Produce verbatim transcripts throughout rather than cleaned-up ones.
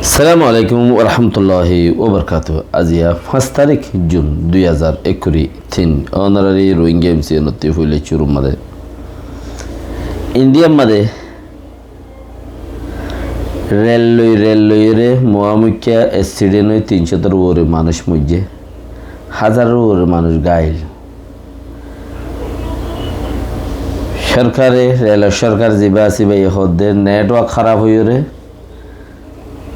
Assalamu alaikum warahmatulláhi wabarakátuhu. Aziya fañs tarík jun dui házar ekkuri tin. Ónorari Rohingya M C N ottú foila cúrur mazé Indiyar mazé rel loi, rel loiyóre muámukká eksident ói tin cótor uore manúic moijjé, házaror uore manúic gáil. Sórkare, relor sórkar zibá asé bái hoódde network háraf óiyore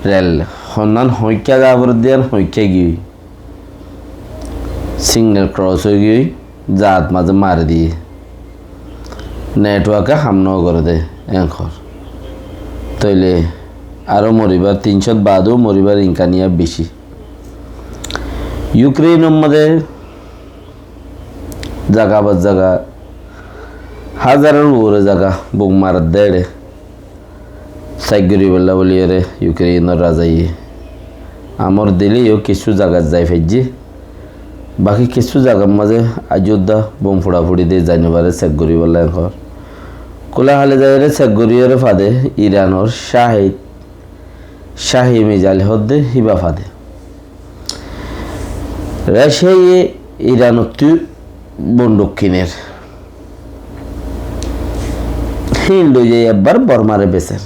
rel honnán hoikká za foredde yián hoikká giyói, signal cross óigiyói, zaat mazé mari diyé. Network e ham nógoré dé, enkor. Tóile aró moribar, tin cót baadó moribar imkaniyat beci. Ukrainor mazé zaga ba zaga, házaror uore zaga bom maredde ére. Saik goríbolla buliyóre Ukrainor razaye amor dilé yó kissú zagat zai faijjé. Baki kissú zagar mazé aijjó dá bom fuçafuçi dé, zai no fare saik goríbolla enkor. Kúla hále zaiyóre saik goríyóre fade Iranor cáhi, cáhi mizail hoódde híba fade. Raciyaye Iranottú bonduk kiner. Híin loi zai ebbar Bormare beser.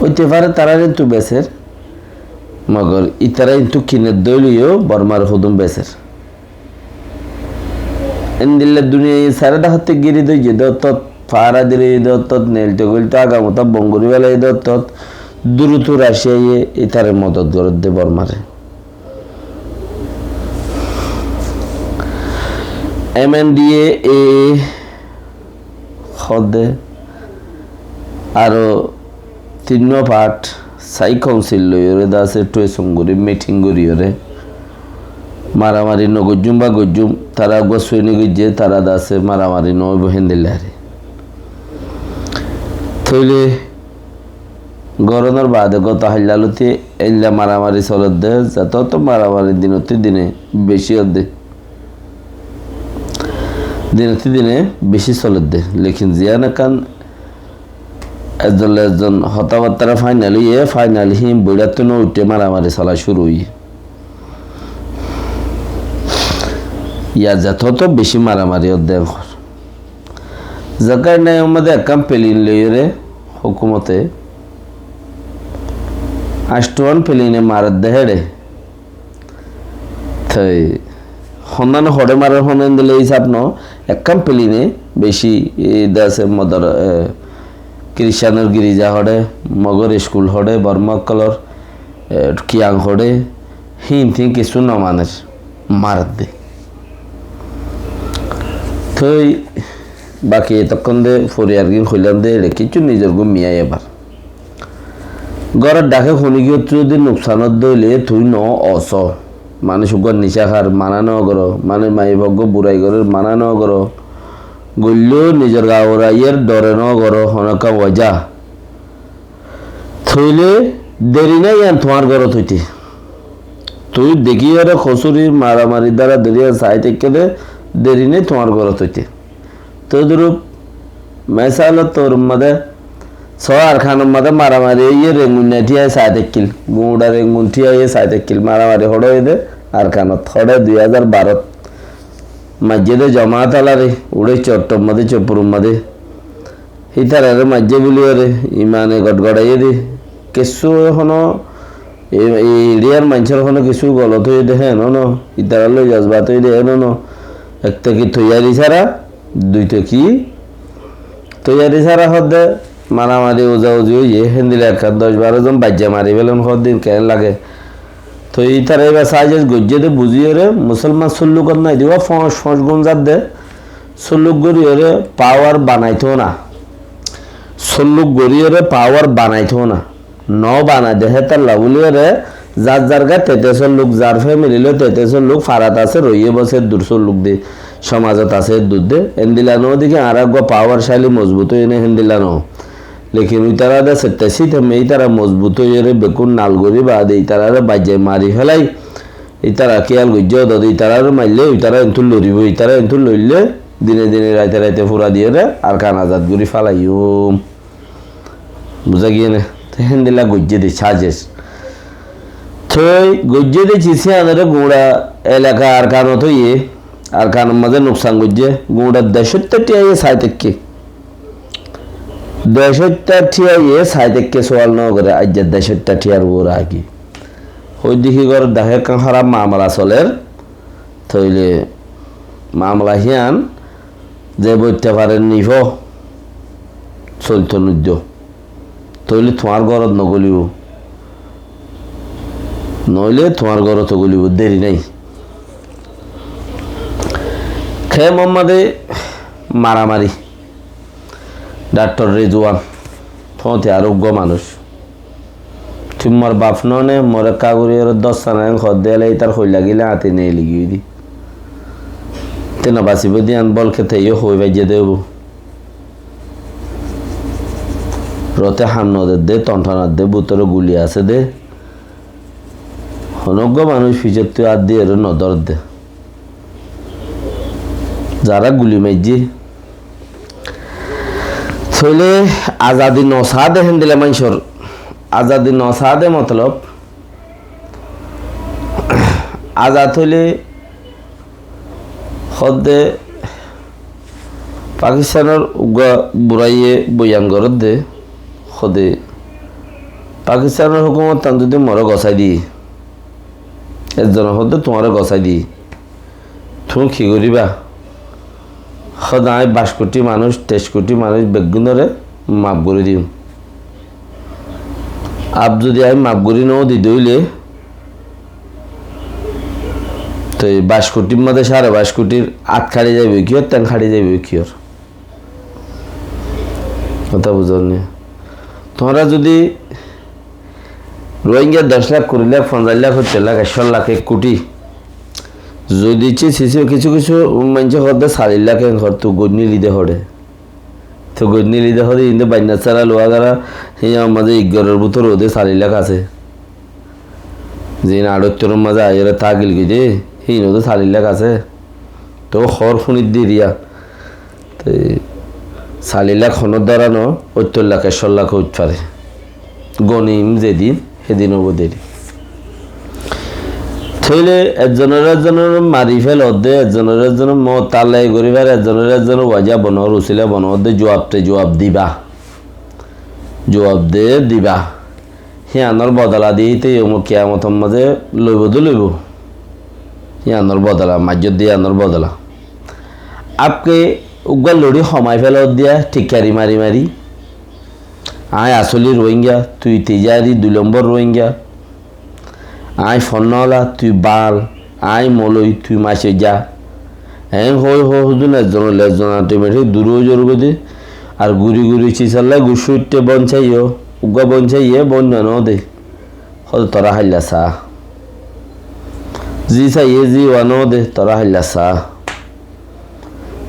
Óite fare tarár entú beser, mogor ítara entú kiner dóile yó Bormare hodún beser. Endilla duniyaye sare dháhatte giri dóijje dé ottót, fára diri dé ottót, neilto goilto agamotá bon gorí félaiye dé ottót, durutu Raciyaye ítare modot gorédde Bormare. M N D A A hoódde aró tinnúa part, sair kaunsil loiyóre dase tuesong gorí miting goríyore maramari no goijjúm ba goijjúm, tará eggúa suini goijjé, tará dase maramari no óibo héndilla aré. Tóile gorónor baade goto hailla lóti eilla maramari soledde, zetót maramari dinottú dine beci ódde. Dinottú dine beci soledde. Lekin ziyán ekkán ezzon le ezzon hotábattára fainal óiye, fainal híin boiçáttu no uiththé maramari sola cúru óiye. Yá zetót beci maramari ódde enkor. Zulkarnainor mazé ekkán pelin loiyóre hókumote ancthuwán peline maredde héçe. Toi honnán hoçé marer honnán dile hísab no, ekkán peline beci, e, dase modor, e, Kiriscánor girija hoçé, Mogor iskul hoçé, Borma ókkolor, e, kiyang hoçé, híin tíin kissú no maner, maredde. Toi baki etokkón de foriyargín hoilám de, eçe kissú nizor gúm miyai ebar. Góror dháke honikiyóttu zodi nuksan ódde óile tui no osó. Manúic uggúa nicá hár, mana no goró. Manúic maiyafuwa uggúa burai gorér, mana no goró. Goilló nizor gau raiyér dhore no goró, honó ekkán wajá. Tóile deri nái yián tuáñr górot óite. Tui dekíyore kosúri maramari dhára dóri yián sai táikka de, deri nái tuáñr górot óite. Todrup, mesalor tour mazé, só Arkanor mazé maramari óiye, Rengun thíyaye sai táikkil, guñça Rengun thíyaye sai táikkil, maramari hoçé óiye de Arkanot, hoçé dui házar barot. Maijjé de jomaat alare, uçé cottor mazé, copurur mazé. Hítarare maijjé buliyore, imane gotgotaiyé de, kessú hono, e, e, eriyar maincór hono kessú golot óiye de, hé, no, no, ítarar loi jozbat óiye de, hé, no, no. Ek to ki toiyari sára, dui to ki toiyari sára hoódde maramari uzabuzi óiye, héndilla ekkán doc baró zon baijja mari félon hoódde keén lage. Toi ítara íba sajez goijjé de buziyore, musolman sullukot nai diba, foñs foñs gún zadde, sulluk goríyore pawar banaitó na. Sulluk goríyore pawar banaitó na. No banai de hétalla buliyóre zar zar gá tete solluk, zar femili loi tete solluk, farat asé, roiyé bosé dur solluk de, somazot asé dur de, endilla no deki añára eggúa pawar cali mozbut óiye né, héndilla no. Lekin ítara de sette síteme ítara mozbut óiyore bekkún nal gorí baade ítarare baijjai mari félai. Ítara kiyal goijjé de ítarare maille ítara entú loribo, ítara entú loille dine dine raite raite fura diyore Arkan azad gorí felaiyum. Buzá giyé né? Héndilla goijjé de, sazic. Toi goijjé de cis yíanoré guñça elaka Arkanot óiye, Arkanor mazé nuksan goijjé, guñça decótta thíyaye sai táikke. Decótta thíyaye sai táikke, sual no goré, aijja decótta thíyar uore ki. Hoidde ki goré, deké ekkán hóraf mamela soler, tóile mamela hían ze boitte fare nifo, solto nuiddo. Tóile tuáñr górot nogólibo. Noóile tuáñr górot ógólibo, deri nái. Ke Muhammade maramari. Daktor Rezuwan, tuáñti aró uggúa manúic. Tui mor baf noó né, more kaguri ore dossana en hoódde ele itar hoilla gile añti neeli giyói di. Te no basibó de yián bolke te yó hoi faijjé de óibo. Rote ham no dedde, tonthana de, bútore guli asé de. Honó uggúa manúic ficottú át diyóre no dóredde. Zará guli maijjé. Tóile azadi no saá de héndilla maincór. Azadi no saá de motolob, azad óile hoódde Pakistanor uggúa buraiye boyan gorédde, hoóde Pakistanor hókumottán zodi more gosái diyé, ezzone hoódde tuáñre gosái diyé, tuñí ki goríba? Hoóde añí baic kuthí manúic, teic kuthí manúic beggúnoré maf gorí diyum. Ab zodi añí maf gorí no di dóile, toi baic kuthír mazé sáre baic kuthír át hári zaiboi kiyór, théng hári zaiboi kiyór. Hotá buzón né? Tuáñra zodi Rohingya doc lak, kuri lak, fonzaic lak, sóttor lak, ekcó lak, ek kuthí, zodi cí, cí, cí, kissú kissú maincé hoódde salic lak, en hoór tu goinní lide hoçé. Te goinní lide hoóde, inde bainna sára luwa gara, híyan mazé iggaror bútore ode salic lak asé. Ziín añçáttoror mazé aiyóre tágil goi de, híin ode salic lak asé. Te hoór fúnidde eriya. Te salic lak honó dóra no, óttor lak, ekcó lak óit fare. Gonim zedin, hédin óibo deri. Tóile ezzonoré ezzon mari félo de, ezzonoré ezzon moot tallai gorí fare, ezzonoré ezzon waja bonor, usila bonor de, juab te juab diba. Juab de diba. Híanor bodola diyé te yomul kiyamotor mazé loibo de loibo. Híanor bodola, maijjot de híanor bodola. Apke uggwá lori homai félo diya, tikkari mari mari. Aññí asóli Rohingya, tui tijari dui lombor Rohingya. Aññí fonnóla, tui bal, aññí moloi, tui maicóija. Eén hoói hoói hodún ezzon lollá ezzon automatic dur ói zargói de. Ar guri guri cisallá guccí uiththé bóin saiyó, uggwá bóin saiyé bóin no de. Hoóde torá háilla saá. Zí saiyé zí uá no de, torá háilla saá.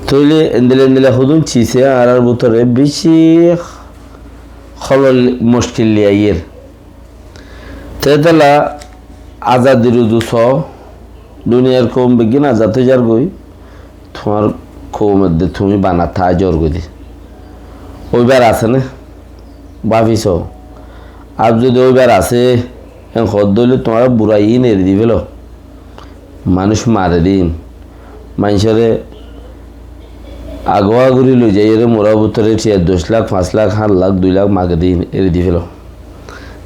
Tóile endilla endilla hodún cise añárár bútore bicí hólol muckil loi aiyér. Te étella azadir uzu soó, duniyar koum beggín azad ói zargói, tuáñr koum edde tuñí bana táa zorgói de. Óibar asé né? Báfi soó. Ar zodi óibar asé, en hoódde óile tuáñra burai iín eri di félo. Manúic mare de iín. Maincóre agowa gorí loi zaiyóre mura bútore thiañ doc lak, fañs lak, háñt lak, dui lak mage de iín eri di félo.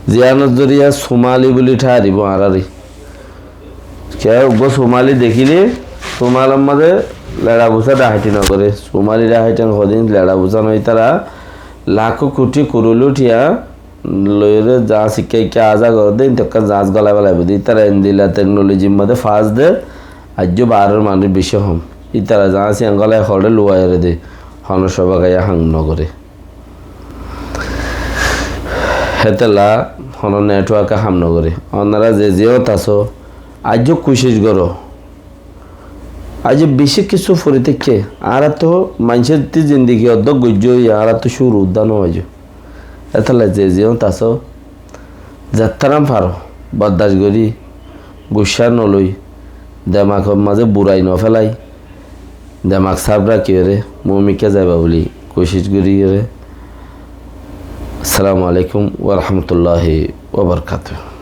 Ziyánor zoriya Somali buli tháribo añáráre. Kiyá uggwá Somali dekíle, Somalor mazé leça busá dhahaiti no goré. Somali dhahaiti hodún leça busá no, ítara lakó kuthí kurulú thiañ loiyóre zaáñs ikká ikká aza goré de, íntu ekkán zaáñs gólai félaibo de. Ítara endilla teknolojir mazé fas de, aijjó baáror manúic bicí hom. Ítara zaáñs yián gólai hoçé luwaiyóre de, honó cóba gaiya ham no goré. Hétella honó network e ham no goré. Onora ze ziyót asó, aijjó kucíc goró. Aijjó bicí kissú fori táikke. Añára to maincór ttí zindigi oddók goijjó, añára to cúru uddá no aijjó. Hétella ze ziyót asó, zettáram faro, boddac gorí, guccá no loi, demakor mazé burai no félai, demak sáf rakíyore, muúmikká zaiba buli kucíc goríyore. Assalamu alaikum wa rahmatullahi wa barakatuh.